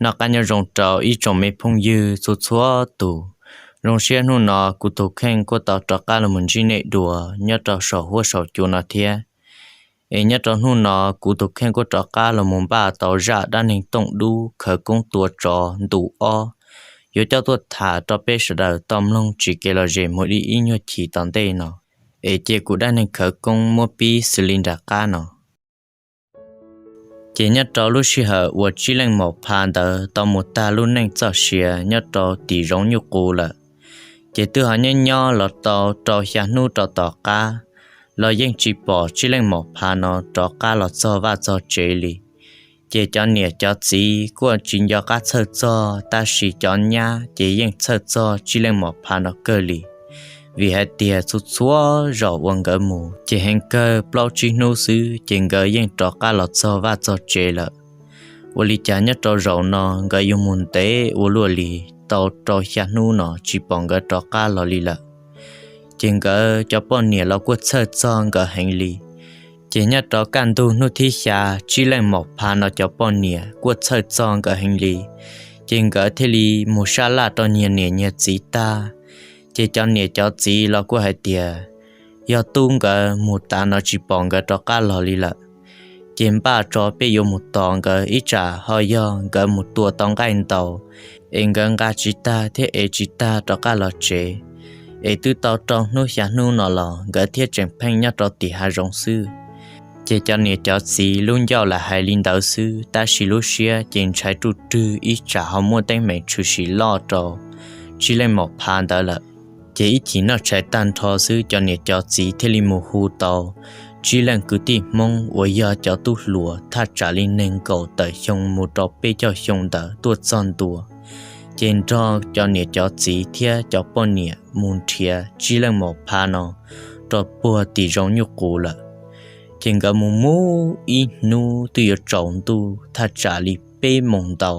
Noj qab nyob zoo rau ib tsoom me phooj ywg txhua txhua tus. Zoo siab hnub no kuv tus kheej kuj tau rov qab los mus ntsib nej dua nyob rau saum huab saum cua no thiab. Es nyob rau hnub no kuv tus kheej kuj rov qab los mus npaj tau zaj dab neeg tooj dub khawv koob tua tsov ntu ob, yuav coj tuaj tham rau peb sawv daws tau mloog tsis kev lom zem mus li ib nyuag chim tom ntej no. Es cia kuv dab neeg khawv koob muab pib xws li nram qab no. Ces nyob rau lub sij hawm uas Tsib Leej Maum Pha ntawd tau mus tag lub neej txoj sia nyob rau tim zoov Nyuj Qus lawm, ces twb ho nyob nyob los tau rau xya hnub rau tom qab los yeej tsis pom Tsib Leej Maum Pha no rov qab los txog vaj txog tsev li. Ces cov niam cov txiv kuj tsis nco qab txhawj txog, tab sis cov nyab ces yeej txhawj txog Tsib Leej Maum Pha no kawg li. Vim hais tias txhua txhua zaus uas nkawd mus ces heev kawg plaub tsib hnub xwb ces nkawd yeej rov qab los txog vaj txog tsev lawm. Ua li cas nyob rau zaum no nkawd yuav mus ntev ua luaj li, tau rau xya hnub no tsis pom nkawd rov qab los li lawm. Ces nkawd cov poj niam los kuj txhawj txog nkawd heev li. Ces nyob rau kaj ntug hnub thib xya, Tsib Leej Maum Pha no cov poj niam kuj txhawj txog nkawd heev li. Ces nkawd thiaj li mus sab laj rau nyias niam nyias txiv tag. Ces cov niam cov txiv los kuj hais tias, yog tub nkawd mus tas no tsis pom nkawd rov qab los li lawm, ces npaj tso peb yuav mus tos nkawd, ib tsam ho yog nkawd mus tua tau nqaij ntaus, es nkawd nqa tsis tag thiab ev tsis tag rov qab los tsev. Es twb tau rau hnub xya hnub no los nkawd thiaj tseem pheej nyob rau tim hav zoov xwb. Ces cov niam cov txiv lub ncauj lam hais li ntawd xwb, tab sis lub siab ces ntshai ruj rwg ib tsam ho muaj teeb meem tshwm sim loj rau Tsib Leej Maum Pha ntawd lawm. Ces ib chim noj tshais tag nrho xwb, cov niam cov txiv thiaj li mus hu tau Tsib Leej kwv tij Hmoob uas yog cov tub hluas thaj tsam li nees nkaum tawm xyoo mus rau peb caug xyoo ntawd tuaj txog ntua. Ces nrog cov niam cov txiv thiab cov poj niam mus nrhiav Tsib Leej Maum Pha no rau puag tim zoov Nyuj Qus lawm. Ces nkawd mus mus ib hnub twb yuav tsaus ntuj thaj tsam li peb moos ntau,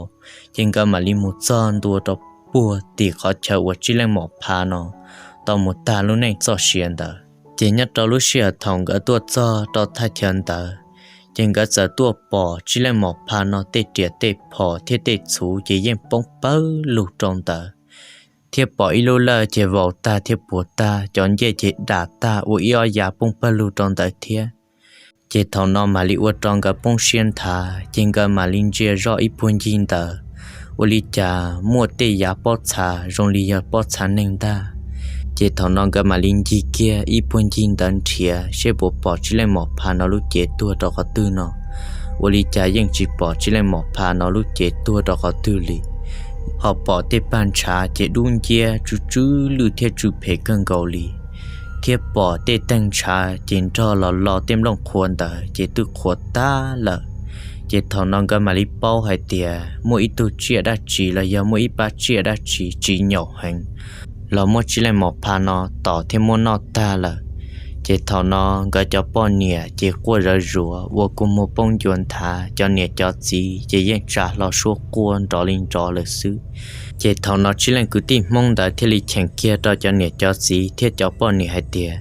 ces nkawd mam li mus txog ntua rau puag tim qhov chaw uas Tsib Leej Maum Pha no tau mus tag lub neej txoj sia ntawd. Ces nyob rau lub sij hawm thaum nkawd tuaj txog rau thaj chaw ntawd, ces nkawd txawm tuaj pom Tsib Leej Maum Pha no tej riam tej phom thiab tej txhuv ces yeej poob pawg lug rau ntawd, thiab pom ib lub lawj ces vau tag thiab puas tag, cov ncej ces dam tag ua ib ob yav poob pawg lug rau ntawd thiab. Ces thaum no mam li ua rau nkawd poob siab nthav, ces nkawd mam li ntsia zoj ib puag ncig ntawd, ua li cas muaj tej yav pob txha zoo li yog pob txha neeg ntag. Ces thaum no nkawd mam li ncig kiag ib puag ncig ntawd nrhiav seb puas pom Tsib Leej Maum Pha no lub cev tuag rau qhov twg no. Ua li cas yeej tsis pom Tsib Leej Maum Pha no lub cev tuag rau qhov twg li, ho pom tej paj ntshav ces dub nciab tsw tsw lwj thiab tsw phem kawg nkaus li, thiab pom tej teeg ntshav ces nrog los lo tej nplooj qhuav ntawd ces twb qhuav tag lawm. Ces thaum no nkawd mam li paub hais tias muaj ib tug tsiaj dab tsi los yog muaj ib pab tsiaj dab tsi tsis nyaum heev los muab Tsib Leej Maum Pha no tom thiab muab noj tag lawm. Ces thaum no nkawd cov poj niam ces quaj zawv zuav ua kua muag poob ncua nthav, cov niam cov txiv ces yeej tsa hlo suab quaj nrov li nrov lawm xwb. Ces thaum no Tsib Leej kwv tij Hmoob ntawd thiaj li cheem kiag rau cov niam cov txiv thiab cov poj niam hais tias,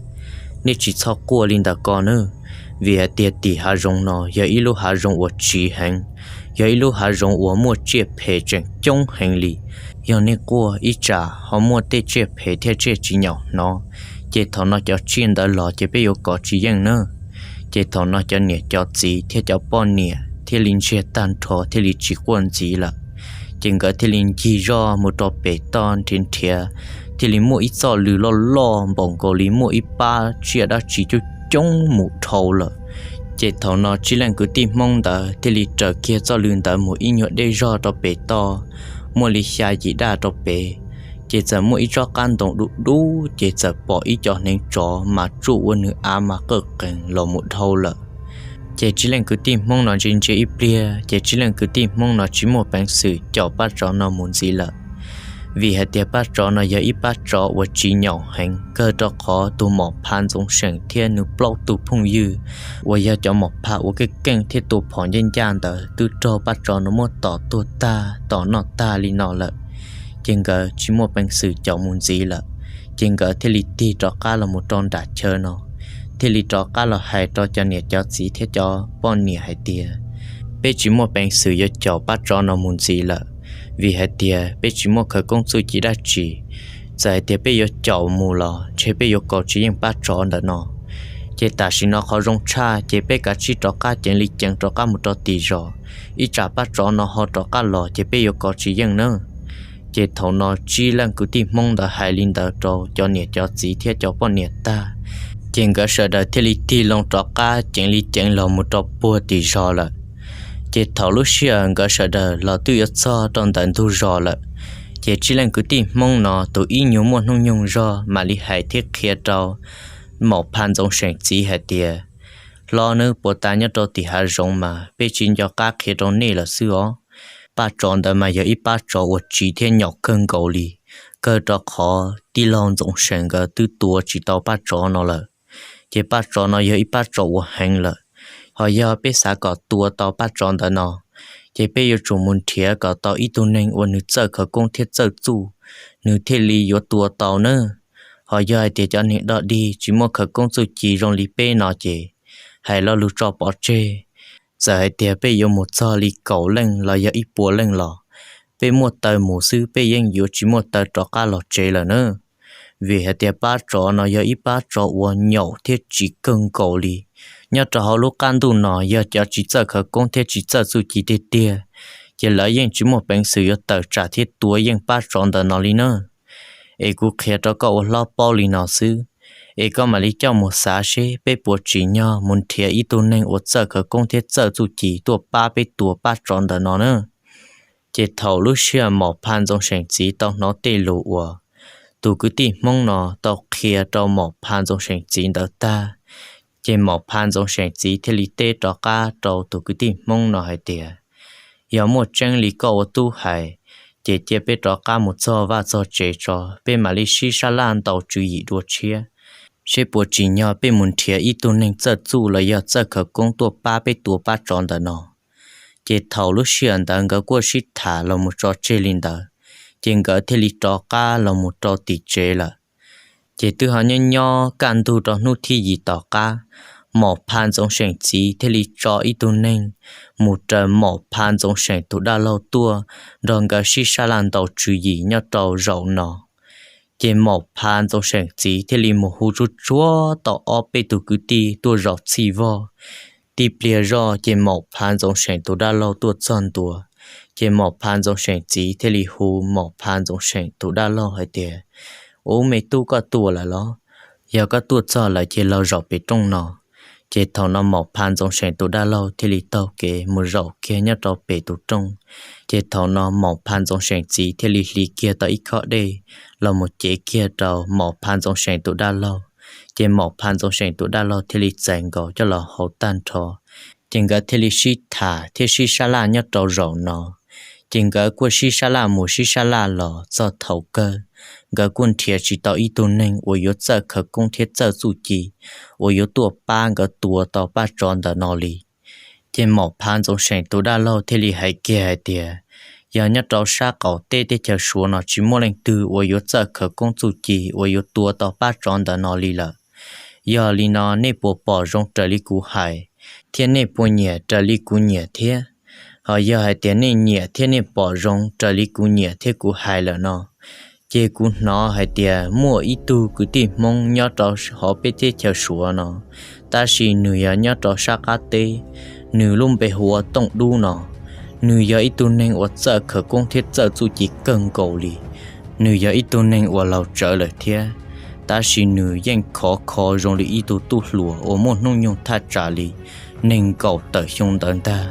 nej tsis txhob quaj li ntawd ko nawb, vim hais tias tim hav zoov no yog ib lub hav zoov uas tsiv heev, yog ib lub hav zoov uas muaj tsiaj phem tseem coob heev li. Yog nej quaj ib tsam ho muaj tej tsiaj phem thiab tsiaj tsis nyaum hnov, ces thaum no cov tsiaj ntawd los ces peb yuav kov tsis yeej na. Ces thaum no cov niam cov txiv thiab cov poj niam thiaj li ntsiag tag nrho thiaj li tsis quaj ntxiv lawm. Ces nkawd thiaj li ncig zoj mus rau pem toj nrhiav nrhiav, thiaj li muaj ib txoj lw loj loj npaum nkaus li muaj ib pab tsiaj dab tsi coob coob mus dhau lawm. Ces thaum no Tsib Leej kwv tij Hmoob ntawd thiaj li raws kiag txoj lw ntawd mus ib nyuag deb zog rau pem toj, muaj li xya yim daj rau pem, ces txawm muaj ib tsob qab ntoo dub dub, ces txawm pom ib co hneev tsov mas tsuj ua nws av mas qawj qees los mus dhau lawm. Ces Tsib Leej kwv tij Hmoob no ntsia ntsia ib pliag, ces Tsib Leej kwv tij Hmoob no tsis muaj peev xwm caum pab tsov no mus ntxiv lawm. Vim hais tias pab tsov no yog ib pab tsov uas tsis nyaum heev, kawg rau qhov tus Maum Pha Ntxoov Seem thiab nws plaub tug phooj ywg uas yog cov maum pha uas keej keej thiab tua phom ncaj ncaj ntawd twb raug pab tsov no muab tom tuag tag tom noj tag li no lawm. Ces nkawd tsis muaj peev xwm caum mus ntxiv lawm, ces nkawd thiaj li tig rov qab los mus rau nram chaw no, thiaj li rov qab los hais rau cov niam cov txiv thiab cov poj niam hais tias, peb tsis muaj peev xwm yuav caum pab tsov no mus ntxiv lawm, vim hais tias peb tsis muaj khawv koob txuj ci dab tsi. Txawm hais tias peb yuav caum mus los ntshe peb yuav kaus tsis yeej pab tsov ntawm no. Ces tam sim no qhov zoo tshaj ces peb kav tsij rov qab ceev li ceev rov qab mus rau tim zos, ib tsam pab tsov no ho rov qab los ces peb yuav kaus tsis yeej na. Ces thaum no tsib leej kwv tij Hmoob ntawd hais li ntawd rau cov niam cov txiv thiab cov poj niam tag, ces nkawd sawv daws thiaj li tig loo rov qab ceev li ceev los mus rau puag tim zos lawm. Ces thaum lub sij hawm nkawd sawv daws los twb yuav txog rau ntawm ntug zos lawm, ces tsib leej kwv tij Hmoob no tus ib nyuag muaj hnub nyoog zog mam li hais thiab qhia rau Maum Phas Ntxoov Seem txiv hais tias, Hlob, neb puas tas nyob rau tim hav zoov mas peb tsis nco qab qhia rau nej lawm xwb os. Pab tsov ntawd mas yog ib pab tsov uas tsiv thiab nyaum kawg nkaus li, kawg rau qhov tij laug Ntxoov Seem nkawd twb tua tsis tau pab tsov no lawm. Ces pab tsov no yog ib pab tsov uas heev lawm. Ho yog peb xav kom tua tau pab tsov ntawd no, ces peb yuav tsum mus nrhiav kom tau ib tug neeg uas nws txawj khawv koob thiab txawj txuj, nws thiaj li yuav tua tau nawb. Ho yog hais tias cov neeg dog dig tsis muaj khawv koob txuj ci zoo li peb no ces hais lo lus tso pov tseg. Txawm hais tias peb yuav mus txog li kaum leej los yog ib puas leej los, peb muaj taw mus xwb peb yeej yuav tsis muaj taw rov qab los tsev lawm na. Vim hais tias pab tsov no yog ib pab tsov uas nyaum thiab tsiv kawg nkaus li. Nyob rau hauv lub qab ntuj no yog cov tsis txawj khawv koob thiab tsis txawj txuj ci tiag tiag, ces lawv yeej tsis muaj peev xwm yuav tawm tsam thiab tua yeej pab tsov ntawm no li na. Es kuv qhia rau koj ua hlob paub li no xwb, es koj mam li coj mus xav seb peb puas tsim nyog mus nrhiav ib tug neeg uas txawj khawv koob thiab txawj txuj ci tuaj pab peb tua pab tsov ntawm no na. Ces thaum lub sij hawm Maum Phas Ntxoov Seem txiv tau hnov tej lus uas tus kwv tij Hmoob no tau qhia rau Maum Phas Ntxoov Seem txiv ntawd tag, ces Maum Phas Ntxoov Seem txiv thiaj li teb rov qab rau tus kwv tij Hmoob no hais tias, Yog muaj tseeb li koj ua tub hais, ces cia peb rov qab mus txog vaj txog tsev tso, peb mam li sib sab laj ntaus tswv yim dua tshiab, seb puas tsim nyog peb mus nrhiav ib tug neeg txawj txuj los yog txawj khawv koob tuaj pab peb tua pab tsov ntawm no. Ces thaum lub sij hawm ntawd nkawd kuj sib tham los mus tso tseg li ntawd, ces nkawd thiaj li rov qab los mus rau tim tsev lawm. Ces twb ho nyob nyob kaj ntug rau hnub thib yim tom qab, Maum Phas Ntxoov Seem txiv thiaj li tso ib tug neeg mus raws Maum Phas Ntxoov Seem tus dab laug tuaj nrog nkawd sib sab laj ntaus tswv yim nyob rau zaum no. Ces Maum Phas Ntxoov Seem txiv thiaj li mus hu tsuag tsuag tau ob peb tug kwv tij tuaj zaum txhij vog. Tib pliag zoj ces Maum Phas Ntxoov Seem tus dab laug tuaj txog ntua, ces Maum Phas Ntxoov Seem txiv thiaj li hu Maum Phas Ntxoov Seem tus dab laug hais tias, Ub, me tub, koj tuaj lawm los? Yog koj tuaj txog lawm ces los zaum pem rooj no. Ces thaum no Maum Phas Ntxoov Seem tus dab laug thiaj li taug kev mus zaum kiag nyob rau pem tus rooj. Ces thaum no Maum Phas Ntxoov Seem txiv thiaj li hliv kiag tau ib khob dej los mus cev kiag rau Maum Phas Ntxoov Seem tus dab laug. Ces Maum Phas Ntxoov Seem tus dab laug thiaj li txais nkaus coj los haus tag nrho. Ces nkawd thiaj li sib tham thiab sib sab laj nyob rau zaum no. Ces nkawd kuj sib sab laj mus sib sab laj los txog thaum kawg, nkawd kuj nrhiav tsis tau ib tug neeg uas yuav txawj khawv koob thiab txawj txuj ci uas yuav tuaj pab nkawd tua tau pab tsov ntawm no li. Ces Maum Phas Ntxoov Seem tus dab laug thiaj li hais kiag hais tias, Yog nyob rau sab qaum teb teb chaws Suav no tsis muaj leej twg uas yuav txawj khawv koob txuj ci uas yuav tua tau pab tsov ntawm no li lawm. Yog li no nej puas pom zoo raws li kuv hais, thiab nej puas nyiam raws li kuv nyiam thiab? Ho yog hais tias nej nyiam thiab nej pom zoo raws li kuv nyiam thiab kuv hais lawm no, ces kuv hnov hais tias muaj ib tug kwv tij Hmoob nyob rau hauv peb teb chaws Suav no, tab sis nws yog nyob rau sab qab teb, nws lub npe hu ua Tooj Dub no. Nws yog ib tug neeg uas txawj khawv koob thiab txawj txuj ci kawg nkaus li. Nws yog ib tug neeg uas laus tsawv lawm thiab, tab sis nws yeej khov kho zoo li ib tug tub hluas uas muaj hnub nyoog thaj tsam li nees nkaum tawm xyoo ntawd ntag.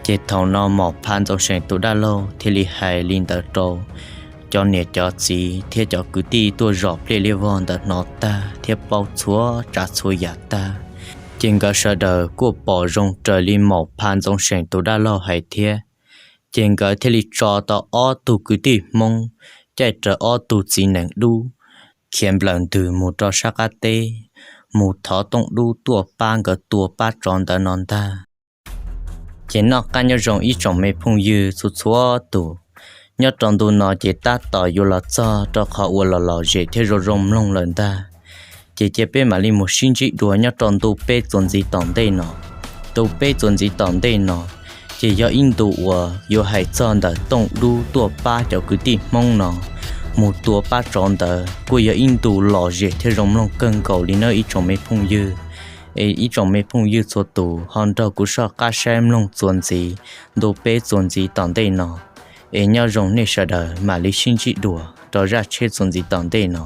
Ces thaum no Maum Phas Ntxoov Seem tus dab laug thiaj li hais li ntawd rau cov niam cov txiv thiab cov kwv tij tuaj zom pliaj liaj vog ntawm hnov tag thiab paub txhua tsav txhua yam tag, ces nkawd sawv daws kuj pom zoo raws li Maum Phas Ntxoov Seem tus dab laug hais thiab. Ces nkawd thiaj li tso tau ob tug kwv tij Hmoob caij raws ob tug txiv nees dub khiav nplawm ntws mus rau sab qab teb, mus thov Tooj Dub tuaj pab nkawd tua pab tsov ntawd no ntag. Ces noj qab nyob zoo ib tsoom me phooj ywg txhua txhua tus, nyob rau ntu no ces tab tom yuav los txog rau qhov uas los lom zem thiab zoo zoo mloog lawm ntag. Ces cia peb mam li mus sib ntsib dua nyob rau ntu peb txuas ntxiv tom ntej no. Ntu peb txuas ntxiv tom ntej no, Ces yog ib ntu uas yuav hais txog ntawm Tooj Dub tuaj pab cov kwv tij Hmoob no mus tua pab tsov ntawd kuj yog ib ntu lom zem thiab zoo mloog kawg nkaus li nawb ib tsoom me phooj ywg. Es ib tsoom me phooj ywg txhua tus ho nrog kuv soj qab saib mloog txuas ntxiv ntu peb txuas ntxiv tom ntej no. Es nyob zoo nej sawv daws mam li sib ntsib dua rau zaj tsheb txuas ntxiv tom ntej no.